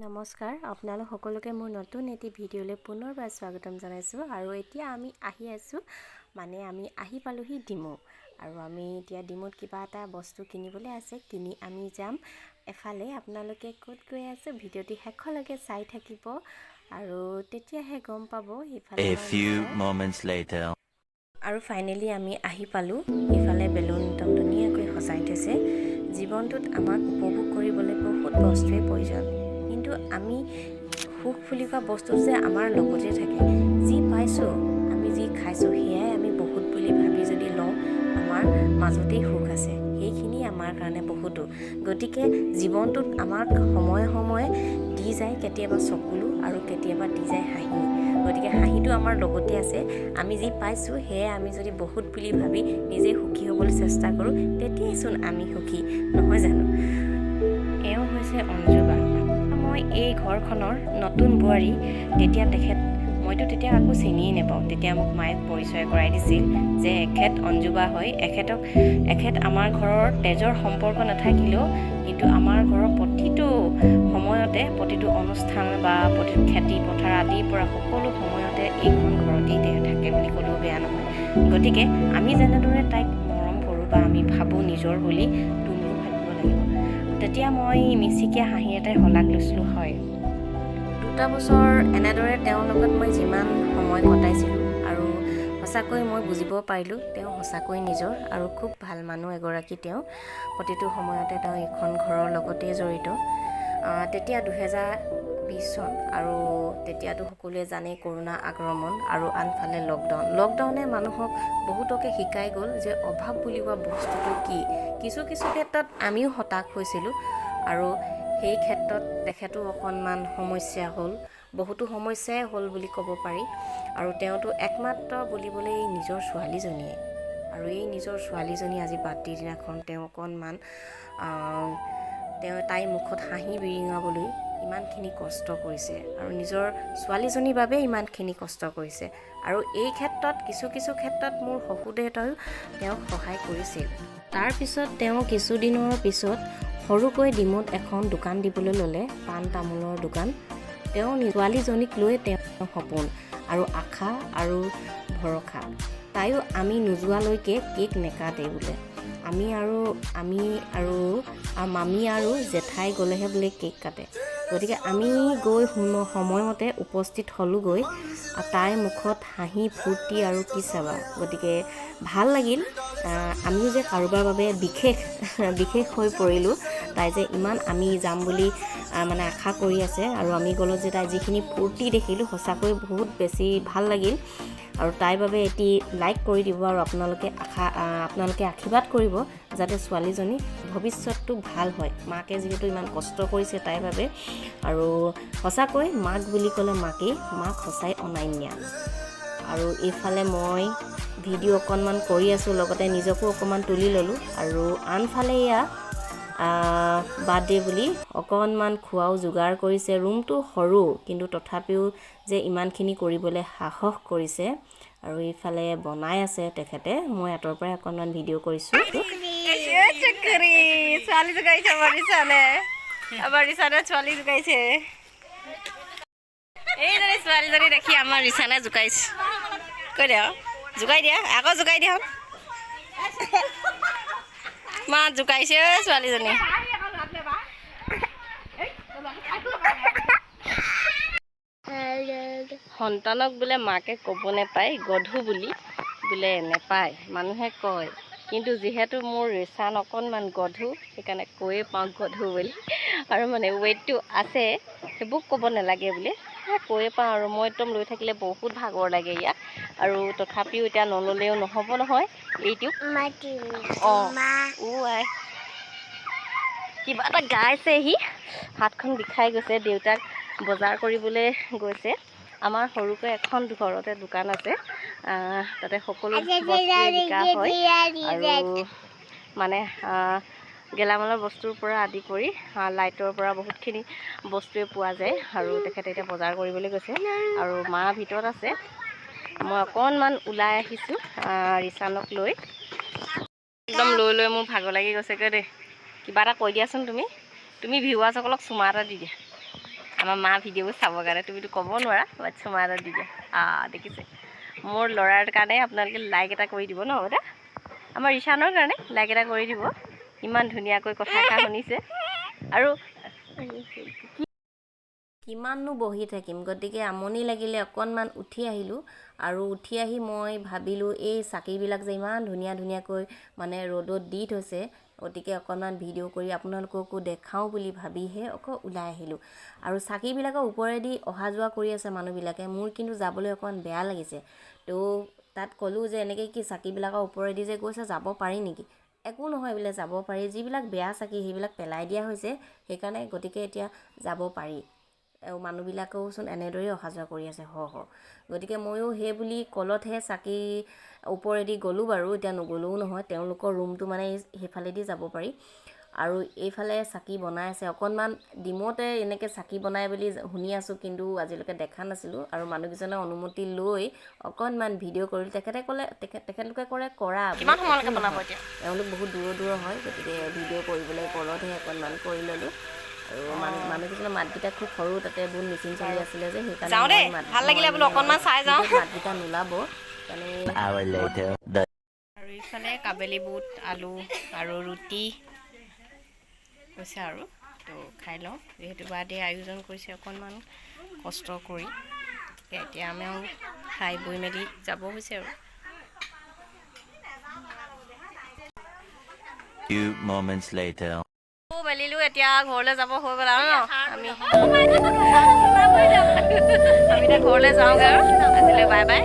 নমস্কাৰ, আপোনালোক সকলোকে মোৰ নতুন এটি ভিডিঅ'লৈ পুনৰবাৰ স্বাগতম জনাইছোঁ। আৰু এতিয়া আমি আহি আছোঁ, মানে আমি আহি পালোহি ডিমৌ। আৰু আমি এতিয়া ডিমৌত কিবা এটা বস্তু কিনিবলৈ আছে, কিনি আমি যাম এফালে। আপোনালোকে ক'ত গৈ আছোঁ ভিডিঅ'টি শেষলৈকে চাই থাকিব আৰু তেতিয়াহে গম পাব। ইফালে A few moments later. আৰু ফাইনেলি আমি আহি পালোঁ। ইফালে বেলুন একদম ধুনীয়াকৈ সজাই থৈছে। জীৱনটোত আমাক উপভোগ কৰিবলৈ বহুত বস্তুৱে প্ৰয়োজন, কিন্তু আমি সুখ বুলি কোৱা বস্তু যে আমাৰ লগতে থাকে। যি পাইছোঁ আমি, যি খাইছোঁ, সেয়াই আমি বহুত বুলি ভাবি যদি লওঁ, আমাৰ মাজতেই সুখ আছে। সেইখিনি আমাৰ কাৰণে বহুতো। গতিকে জীৱনটোত আমাক সময়ে সময়ে দি যায় কেতিয়াবা চকুলো আৰু কেতিয়াবা দি যায় হাঁহি। গতিকে হাঁহিটো আমাৰ লগতে আছে। আমি যি পাইছোঁ সেয়াই আমি যদি বহুত বুলি ভাবি নিজে সুখী হ'বলৈ চেষ্টা কৰোঁ, তেতিয়াইচোন আমি সুখী নহয় জানো? এওঁ হৈছে অঞ্জুবা। মই এই ঘৰখনৰ নতুন বোৱাৰী তেতিয়া। তেখেত মইতো তেতিয়া কাকো চিনিয়েই নাপাওঁ। তেতিয়া মোক মায়ে পৰিচয় কৰাই দিছিল যে এখেত অঞ্জুবা হয়। এখেত আমাৰ ঘৰৰ তেজৰ সম্পৰ্ক নাথাকিলেও কিন্তু আমাৰ ঘৰৰ প্ৰতিটো সময়তে, প্ৰতিটো অনুষ্ঠান বা প্ৰতিটো খেতি পথাৰ আদিৰ পৰা সকলো সময়তে এইখন ঘৰতেই তেওঁ থাকে বুলি ক'লেও বেয়া নহয়। গতিকে আমি যেনেদৰে তাইক মৰম কৰোঁ বা আমি ভাবোঁ নিজৰ বুলি, তুমিও ভাবিব লাগিব। তেতিয়া মই মিচিকীয়া হাঁহি এটাই শলাগ লৈছিলোঁ। হয়, 2টা বছৰ এনেদৰে তেওঁৰ লগত মই যিমান সময় কটাইছিলোঁ আৰু সঁচাকৈ মই বুজিব পাৰিলোঁ, তেওঁ সঁচাকৈ নিজৰ আৰু খুব ভাল মানুহ এগৰাকী। তেওঁ প্ৰতিটো সময়তে তেওঁ এইখন ঘৰৰ লগতেই জড়িত। তেতিয়া 2020 চন আৰু তেতিয়াতো সকলোৱে জানেই, কৰোণা আক্ৰমণ আৰু আনফালে লকডাউন। লকডাউনে মানুহক বহুতকে শিকাই গ'ল যে অভাৱ বুলি কোৱা বস্তুটো কি। কিছু কিছু ক্ষেত্ৰত আমিও হতাশ হৈছিলোঁ আৰু সেই ক্ষেত্ৰত তেখেতো অকণমান সমস্যা হ'ল, বহুতো সমস্যাই হ'ল বুলি ক'ব পাৰি। আৰু তেওঁতো একমাত্ৰ বুলিবলৈ এই নিজৰ ছোৱালীজনীয়ে আৰু এই নিজৰ ছোৱালীজনী আজি বাৰ্থডে দিনাখন তেওঁ অকণমান তেওঁ তাইৰ মুখত হাঁহি বিৰিঙাবলৈ ইমানখিনি কষ্ট কৰিছে আৰু নিজৰ ছোৱালীজনীৰ বাবে ইমানখিনি কষ্ট কৰিছে। আৰু এই ক্ষেত্ৰত কিছু কিছু ক্ষেত্ৰত মোৰ শহুৰ দেউতায়ো তেওঁক সহায় কৰিছিল। তাৰপিছত তেওঁ কিছুদিনৰ পিছত সৰুকৈ ডিমৌত এখন দোকান দিবলৈ ল'লে, পাণ তামোলৰ দোকান। তেওঁ ছোৱালীজনীক লৈ তেওঁ সপোন আৰু আশা আৰু ভৰসা। তাইও আমি নোযোৱালৈকে কেক নেকাটে বোলে। আমি আৰু মামী আৰু জেঠাই গ'লেহে বোলে কেক কাটে। গতিকে আমি গৈ সময়মতে উপস্থিত হ'লোগৈ। তাইৰ মুখত হাঁহি ফূৰ্তি আৰু কি চাবা! গতিকে ভাল লাগিল। আমিও যে কাৰোবাৰ বাবে বিশেষ বিশেষ হৈ পৰিলোঁ। তাই যে ইমান আমি যাম বুলি মানে আশা কৰি আছে আৰু আমি গ'লত যে তাই যিখিনি ফূৰ্তি দেখিলোঁ, সঁচাকৈ বহুত বেছি ভাল লাগিল। আৰু তাইৰ বাবে এটি লাইক কৰি দিব আৰু আপোনালোকে আশীৰ্বাদ কৰিব যাতে ছোৱালীজনী ভৱিষ্যতটো ভাল হয়। মাকে যিহেতু ইমান কষ্ট কৰিছে তাইৰ বাবে। আৰু সঁচাকৈ মাক বুলি ক'লে মাকেই, মাক সঁচাই অনন্যা। আৰু এইফালে মই ভিডিঅ' অকণমান কৰি আছোঁ, লগতে নিজকো অকণমান তুলি ল'লোঁ। আৰু আনফালে এয়া বাৰ্থডে বুলি অকণমান খোৱাও যোগাৰ কৰিছে। ৰুমটো সৰু, কিন্তু তথাপিও যে ইমানখিনি কৰিবলৈ সাহস কৰিছে। আৰু এইফালে বনাই আছে তেখেতে, মই আঁতৰৰ পৰাই অকণমান ভিডিঅ' কৰিছোঁ। ছোৱালী জোকাইছে আমাৰ ৰিচানে। আমাৰ ৰিচানে ছোৱালী জোকাইছে। এইজনী ছোৱালীজনী দেখি আমাৰ ৰিচানে জোকাইছে। কৈ দিয়া, জোকাই দিয়া, আকৌ জোকাই দিয়া। মা জোকাইছে ঐ ছোৱালীজনী। সন্তানক বোলে মাকে ক'ব নেপায় গধু বুলি, বোলে নেপায়, মানুহে কয়। কিন্তু যিহেতু মোৰ ৰিচান অকণমান গধু, সেইকাৰণে কৈয়ে পাওঁ গধু বুলি। আৰু মানে ৱেইটটো আছে, সেইবোৰ ক'ব নালাগে বোলে, কৈয়ে পাওঁ। আৰু মই একদম লৈ থাকিলে বহুত ভাগৰ লাগে ইয়াত। আৰু তথাপিও এতিয়া নল'লেও নহ'ব নহয় এইটোক। অঁ, আই, কিবা এটা গাইছে সি। হাতখন বিষাই গৈছে। দেউতাক বজাৰ কৰিবলৈ গৈছে। আমাৰ সৰুকৈ এখন ঘৰতে দোকান আছে, তাতে সকলো বস্তুৱে বিকা হয় আৰু মানে গেলামালৰ বস্তুৰ পৰা আদি কৰি লাইটৰ পৰা বহুতখিনি বস্তুৱে পোৱা যায়। আৰু তেখেতে এতিয়া বজাৰ কৰিবলৈ গৈছে আৰু মা ভিতৰত আছে। মই অকণমান ওলাই আহিছোঁ ৰিচানক লৈ। একদম লৈ লৈ মোৰ ভাগৰ লাগি গৈছেগৈ দেই। কিবা এটা কৈ দিয়াচোন তুমি। তুমি ভিউৱাৰ্ছসকলক চুমা এটা দি দিয়া। আমাৰ মা ভিডিঅ'বোৰ চাবৰ কাৰণে। তুমিতো ক'ব নোৱাৰা, বাট চুমা এটা দি দিয়া। দেখিছে, মোৰ ল'ৰাৰ কাৰণে আপোনালোকে লাইক এটা কৰি দিব ন দাদা? আমাৰ ঋষানৰ কাৰণে লাইক এটা কৰি দিব। ইমান ধুনীয়াকৈ কথা এষাৰ শুনিছে। আৰু কিমাননো বহি থাকিম, গতিকে আমনি লাগিলে, অকণমান উঠি আহিলোঁ। আৰু উঠি আহি মই ভাবিলোঁ, এই চাকিবিলাক যে ইমান ধুনীয়া ধুনীয়াকৈ মানে ৰ'দত দি থৈছে, গতিকে অকণমান ভিডিঅ' কৰি আপোনালোককো দেখাওঁ বুলি ভাবিহে আকৌ ওলাই আহিলোঁ। আৰু চাকিবিলাকৰ ওপৰেদি অহা যোৱা কৰি আছে মানুহবিলাকে। মোৰ কিন্তু যাবলৈ অকণমান বেয়া লাগিছে। তো তাত ক'লোঁ যে এনেকৈ কি চাকিবিলাকৰ ওপৰেদি যে গৈছে, যাব পাৰি নেকি? একো নহয় বোলে, যাব পাৰি। যিবিলাক বেয়া চাকি সেইবিলাক পেলাই দিয়া হৈছে সেইকাৰণে, গতিকে এতিয়া যাব পাৰি। মানুহবিলাকেওচোন এনেদৰেই অহা যোৱা কৰি আছে শ শ। গতিকে ময়ো সেই বুলি কলতহে চাকি ওপৰেদি গ'লোঁ বাৰু। এতিয়া নগ'লেও নহয়, তেওঁলোকৰ ৰুমটো মানে সেইফালেদি যাব পাৰি। আৰু এইফালে চাকি বনাই আছে। অকণমান ডিমৌতে এনেকৈ চাকি বনাই বুলি শুনি আছোঁ, কিন্তু আজিলৈকে দেখা নাছিলোঁ। আৰু মানুহকেইজনৰ অনুমতি লৈ অকণমান ভিডিঅ' কৰিলোঁ। তেখেতে ক'লে, তেখেতলোকে কৰে কৰা কিমান সময়লৈকে বনাব এতিয়া? তেওঁলোক বহুত দূৰৰ দূৰৰ হয়, গতিকে ভিডিঅ' কৰিবলৈ কলতহে অকণমান কৰি ল'লোঁ। আৰু মানুহকেইজনৰ মাতকেইটা খুব সৰু, তাতে বহুত মেচিন চলি আছিলে যে, সেইকাৰণে যাওঁ দেই, ভাল লাগিলে বোলো অকণমান চাই যাওঁ। মাতকেইটা নোলাব সেইকাৰণে। Hour later. The আৰু ইফালে কাবেলি বুট, আলু আৰু ৰুটি হৈছে আৰু তো খাই লওঁ, যিহেতু বাৰ্থডে আয়োজন কৰিছে অকণমান কষ্ট কৰি। এতিয়া আমিও খাই বৈ মেলি যাব হৈছে আৰু। Few moments later. মেলিলোঁ, এতিয়া ঘৰলৈ যাব হৈ গ'ল আৰু ন। আমি এতিয়া ঘৰলৈ যাওঁগৈ আৰু আজিলৈ বাই বাই।